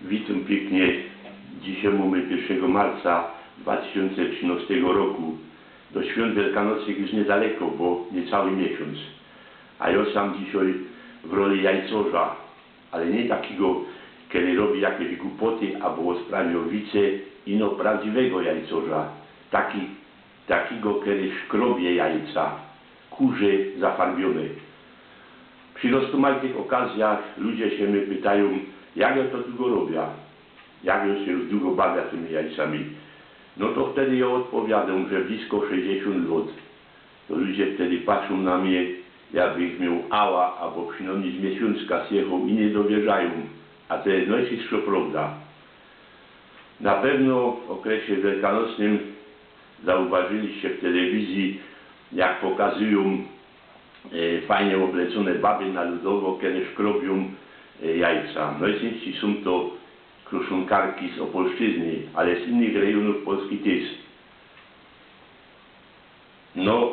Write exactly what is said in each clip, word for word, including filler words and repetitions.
Witōm piyknie. Dzisiej mōmy piyrszego marca dwa tysiōnce trzynŏstego roku. Do świōnt wielkanocnych już niydaleko, bo niycały miesiōnc. A jŏ sam dzisiej w roli jajcorza, ale niy takigo, kery robi jakeś gupoty abo ôsprawiŏ wice, ino prawdziwego jajcorza. Taki, takigo, kery szkrobie jajca, kurze zafarbiōne. Przi roztōmajtych ôkazjach ludzie sie mie pytajōm, jak jŏ to dugo robia, jak jŏ sie już dugo bawia tymi jajcami. No to wtedy jŏ ôdpowiadōm, że blisko sześćdziesiōnt lŏt. To ludzie wtedy patrzōm na mie, jakbych mioł ała, abo przinojmnij z miesiōnczka zjechoł, i niy dowierzajōm. A to je nojczystszo prŏwda. Na pewno w ôkresie wielkanocnym zauważyliście w telewizji, jak pokazujōm, e, fajnie ôblecōne baby na ludowo, kere szkrobiōm, e, jajca. Nojczynścij sōm to kruszōnkarki z Ôpolszczyzny, ale z innych rejonōw Polski tyż. No,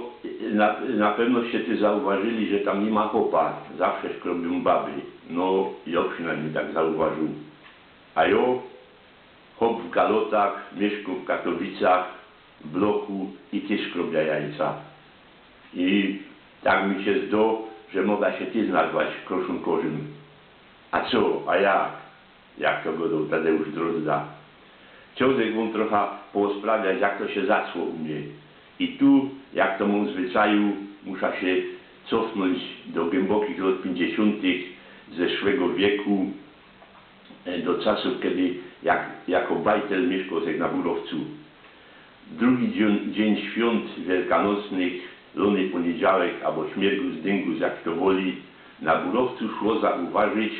na, na pewnoście tyż zauważyli, że tam niy ma chopa, zawsze szkrobiōm baby. No, jŏ przinojmnij tak zauważył. A jŏ, chop w galŏtach, miyszkōm w Katowicach, w bloku, i tyż szkrobia jajca. I tak mi sie zdo, że moga sie tyż nazwać kruszōnkŏrzym. A co, a jak? Jak to gŏdŏ Tadeusz Drozda. Chciołbych wōm trocha poôsprawiać, jak to sie zaczło u mie. I tu, jak to mōm w zwyczaju, musza sie cofnōńć do glymbokich lŏt piyńćdziesiōntych zeszłego wieku, e, do czasōw, kedy jak, jako bajtel miyszkoł żech na Burowcu. Drugi dziyń, dziyń świōnt wielkanocnych, lōny pōniedziałek abo śmiergus dyngus, jak fto woli, na Burowcu szło zauważyć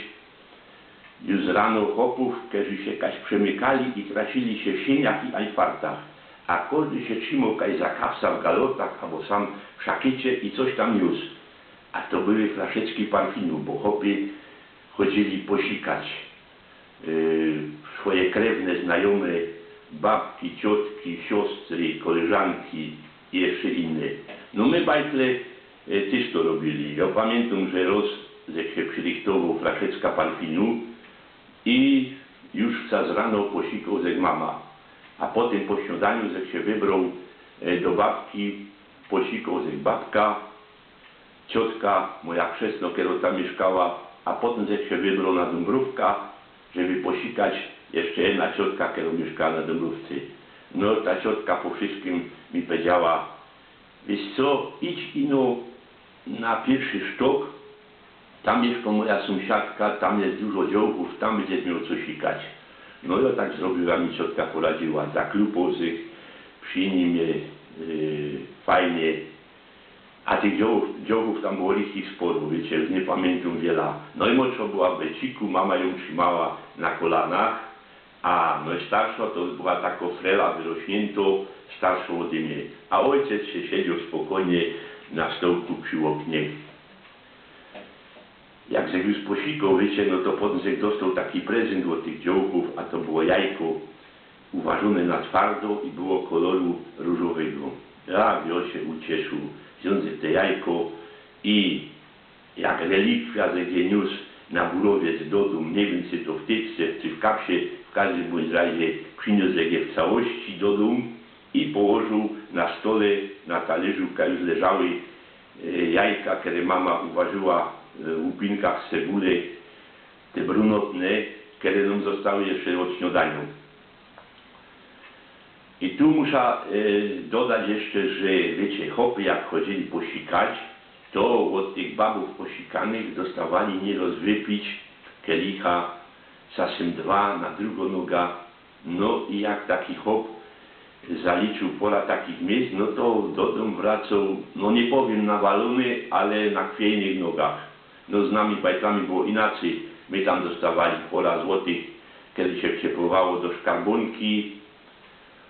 już rano chopōw, kerzy sie jakaś przemykali i krasili sie w sieniach i ajnfartach, a kożdy sie trzymoł jakaś za kapsa w galotach abo sam w szakicie i coś tam niōs. A to były flaszeczki parfinu, bo chopy chodzili posikać, e, swoje krewne, znajōme, babki, ciotki, siostry, koleżanki i jeszcze inne. No my, bajtle, e, tyż to robili. Jŏ pamiyntōm, że roz żech sie przirychtowoł flaszeczka parfinu i już wczas rano posikoł żech mama. A potym po śniodaniu żech sie wybroł, e, do babki, posikoł żech babka, ciotka, moja chrzestno, kerŏ tam miyszkała, a potym żech sie wybroł na Dōmbrōwka, żeby posikać jeszcze jedna ciotka, kerŏ miyszkała na Dōmbrōwce. No, ta ciotka po wszyjskim mi powiedziała: „Wiysz co, idź ino na piyrszy sztok, tam miyszkŏ moja sōmsiadka, tam je dużo dziołchōw, tam bydziesz mioł co sikać”. No, jŏ tak zrobiōł, jak mi ciotka poradziła, zaklupoł żech przi nim, e, fajnie. A tych dziołchōw, dziołchōw tam było richtig sporo, wiycie, już niy pamiyntōm wiela. Nojmłodszŏ była w beciku, mama jōm trzimała na kolanach, a nojstarszŏ to była takŏ frela wyrosniynto, starszŏ ôdy mie. A ôjciec sie siedzioł spokojnie na stołku przi ôknie. Jak żech już posikoł, wiycie, no to potym żech dostoł taki prezynt ôd tych dziołchōw, a to było jajko uwarzōne na twardo i było koloru rōżowego. Jak jŏ sie ucieszył, wziōn żech te jajko i jak relikwiya żech je niōs na Burowiec do dōm, niy wiym, czy to w tyczce, czy w kapsie, w kożdym bōndź razie prziniōs żech je w całości do dōm i położōł na stole, na talyrzu, jak już leżały, e, jajka, kere mama uwarzyła, e, w łupinkach z cebuły, te brunotne, kere nōm zostały jeszcze ôd śniodaniŏ. I tu musza, e, dodać jeszcze, że, wiycie, chopy jak chodzili posikać, to ôd tych babōw posikanych dostŏwali niyroz wypić kelicha, czasym dwa na drugõ noga. No i jak taki chop zaliczył pora takich miysk, no to do dōm wracoł, no niy powiym nawalōny, ale na chwiyjnych nogach. No z nami bajtlami było inaczyj. My tam dostŏwali pora złotych, kedy sie wciepowało do szkarbōnki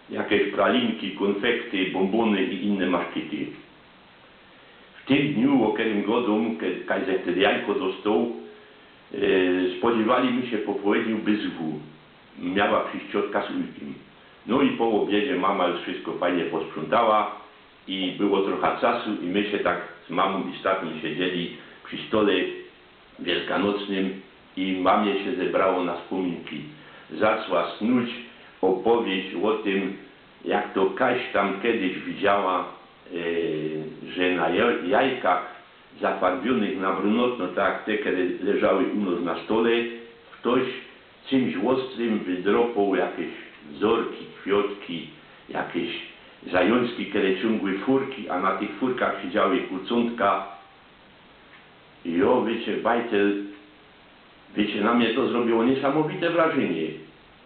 jakeś pralinki, kōnfekty, bōmbōny i inne maszkety. W tym dniu, ô kerym gŏdōm, ke-, kaj żech wtedy jajko dostoł, e, spodziywali my sie po połedniu wyzywu. Miała prziś ciotka z ujkym. No i po ôbiedzie mama już wszysko fajnie posprzątała i było trocha czasu i my sie tak z mamōm i z tatōm siedzieli przi stole wielkanocnym i mamie sie zebrało na spōminki. zaczła snuć ôpowieść ô tym, jak to kaś tam kedyś widziała, e, że na jaj-, jajkach zafarbiōnych na brunotno, tak jak te, kere leżały u nos na stole, ftoś czymś ôstrym wydropoł jakeś wzorki, kwiotki, jakeś zajōnczki, kere ciōngły furki, a na tych furkach siedziały kucōntka. I jo, wiycie, bajtel, wiycie, na mie to zrobiło niesamowite wrażynie,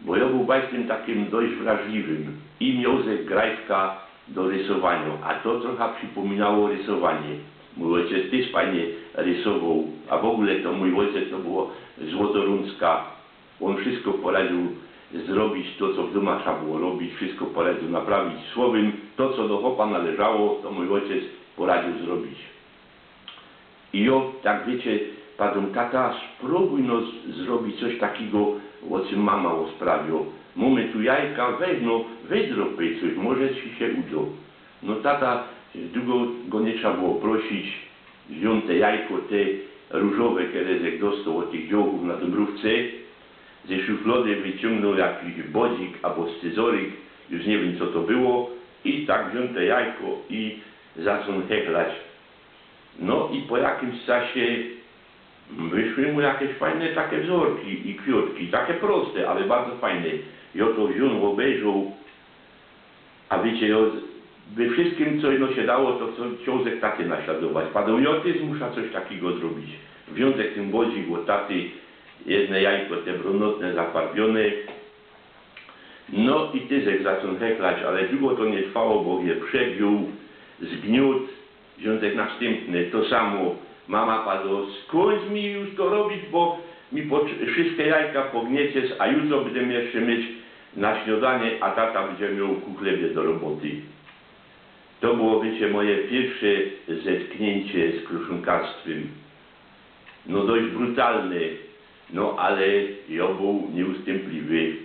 bo jo bōł bajtlym takim dość wrażliwym i mioł żech grajfka do rysowaniŏ, a to trocha przipōminało rysowanie. Mōj ôjciec tyż fajnie rysowoł, a w ôgōle to mōj ôjciec to było złoto rōnczka. Ôn wszystko poradził zrobić, to co w dōma trzeba było robić, wszystko poradził naprawić. Słowym, to co do chopa należało, to mōj ôjciec poradził zrobić. I jo, tak wiycie, padōm: „Tata, sprōbuj no z-, zrobić coś takigo, ô czym mama ôsprawiŏ. Mōmy tu jajka, weź no, wydropej coś, może ci sie udo”. No tata, dugo go niy trzeba było prosić, wziōn te jajko, te rōżowe, kere żech dostoł ôd tych dziołchōw na Dōmbrōwce, ze szuflody wyciōngnōł jakiś bodzik abo scyzoryk, już niy wiym, co to było, i tak wziōn te jajko i zaczōn chechlać. No i po jakimś czasie wyszły mu jakeś fajne takie wzorki i kwiotki, takie proste, ale bardzo fajne. I jo to wziōn, ôbejrzoł, a wiycie, jo, we wszystkim, co ino sie dało, to co, ciōł żech taty naśladować. Padōm: „Jo tyż musza coś takigo zrobić”. Wziōn żech tyn bodzik ôd taty, jedne jajko, te brunotne, zafarbiōne. No i tyż żech zaczōn chechlać, ale dugo to niy trwało, bo żech przegniōł, zgniōd, wziōn żech nastympne, to samo. Mama padŏ: „Skōńcz mi już to robić, bo mi po-, wszystkie jajka pognieciesz, a jutro bydziemy jeszcze mieć na śniŏdanie, a tata bydzie mioł ku chlebie do roboty”. To było, wiycie, moje piyrwsze zetkniyncie z kruszōnkarstwym. No dość brutalne, no ale jo bōł niyustympliwy,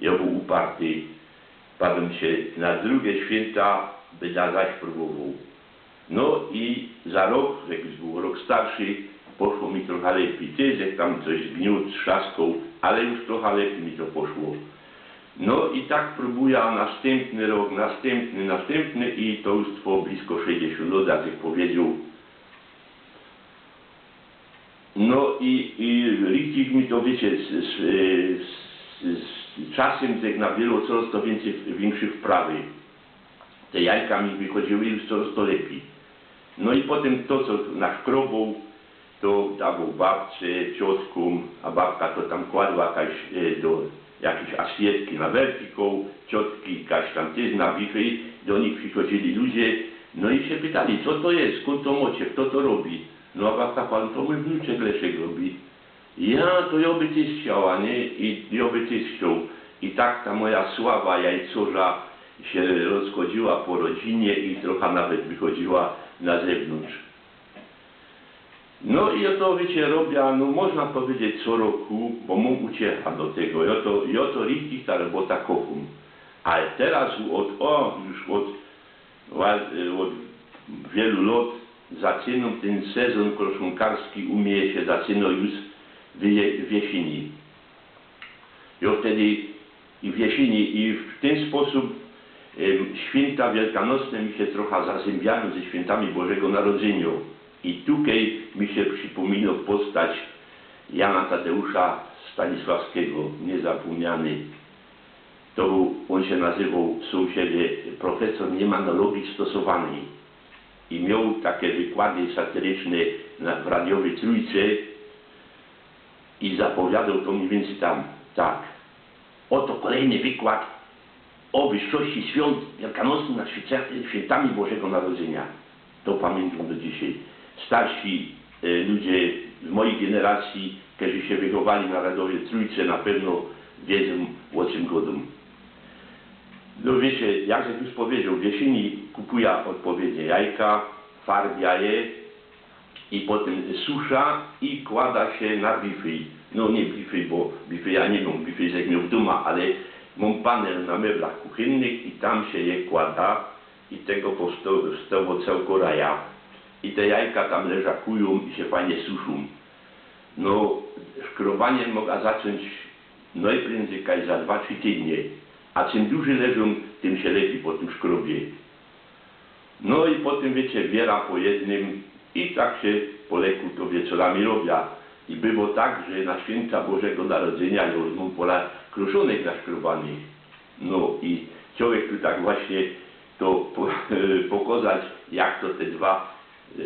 jo bōł uparty. Padōm sie, na drugie świynta byda zaś prōbowoł. No i za rok, jak już bōł rok starszy, poszło mi trocha lepij. Tyż żech tam coś zgniōd, strzaskoł, ale już trocha lepij mi to poszło. No i tak prōbuja nastympny rok, nastympny, nastympny i to już trwoło blisko sześćdziesiōnt lot, jak żech powiedzioł. No i, i richtig mi to, wiycie, z, z, z, z czasym żech nabiyrŏ corŏz to wiyncyj, wiynkszyj wprawy. Te jajka mi wychodziły już corŏz to lepij. No i potym to, co naszkroboł, to dawoł babce, ciotkōm, a babka to tam kładła kaś, e, do jakiejś asjetki na wertikoł, ciotki kaś tam tyż na bifej, do nich przichodzili ludzie, no i sie pytali, co to je, skōnd to mocie, fto to robi? No a babka padŏ, to mōj wnuczek Lesiek robi. Ja, to jo by tyż chciała, nie? I jo by tyż chcioł. I tak ta moja sława jajcorza sie rozchodziła po rodzinie i trocha nawet wychodziła na zewnōntrz. No i jo to, wiycie, robia, no, można powiedzieć, co roku, bo mōm uciecha do tego. Jo to, jo to richtig ta robota kochōm. Ale teroz ôd, ô, już ôd, ła-, ôd wielu lot zaczynōm tyn sezōn kroszōnkarski, u mie sie zaczynŏ już w je-, w jesiyni. Jo wtedy i w jesiyni, i w tyn sposōb, em, świynta wielkanocne mi sie trocha zazymbijōm ze świyntami Bożego Narodzyniŏ. I tukej mi sie przipōminŏ postać Jana Tadeusza Stanisławskigo, niyzapōmniany. To bōł, ôn sie nazywoł w Sōmsiedzie profesor niemanologii stosowanyj. I mioł take wykłady satyryczne na, w radiowyj Trójce. I zapowiadŏ to mnij wiyncyj tam tak. Ôto kolejny wykład ô wyższości świąt wielkanocnych nad święcia-, świętami Bożego Narodzynia. To pamiyntōm do dzisiej. Starsi, e, ludzie z mojij generacji, kerzy sie wychowali na radiowyj Trójce, na pewno wiedzōm, ô czym godōm. No wiycie, jak żech już powiedzioł, w jesiyni kupuja ôdpowiednie jajka, farbia je, i potym susza i kłada sie na bifej. No niy bifej, bo bifeja niy mōm, bifej żech mioł w dōma, ale mōm panel na meblach kuchynnych i tam sie je kłada i tego powsto-, powstŏło cołko raja. I te jajka tam leżakujōm i sie fajnie suszōm. No, szkrobanie moga zaczōńć Nojprędzyj kaj za dwa, trzi tydnie, a czym duży leżōm, tym sie lepij po tym szkrobie. No i potym, wiycie, wiyra po jednym i tak sie po leku to wiecorami robia. I było tak, że na świynta Bożego Narodzynia już mōm pola kroszōnek naszkrobanych. No i czowiek tu tak właśnie to po, pokazać, jak to te dwa, e,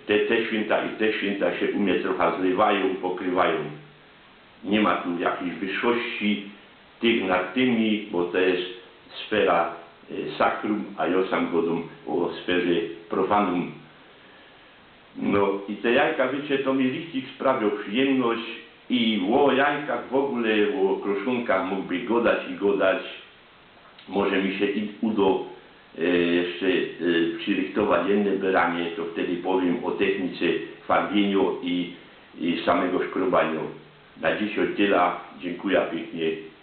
te, te świynta i te świynta sie u mie trocha zrywajōm, pokrywajōm. Niy ma tu jakijś wyższości tych nad tymi, bo to je sfera, e, sacrum, a jo sam godōm ô sferze profanum. No i te jajka, wiycie, to mi richtig sprawio przijymność i ô jajkach w ôgōle, ô kroszōnkach mōgłby godać i godać. Może mi sie i udo, e, jeszcze, e, przirychtować jedne beranie, to wtedy powiym ô technice farbiynio i, i samego szkrobanio. Na dzisiej tela. Dziynkuja piyknie.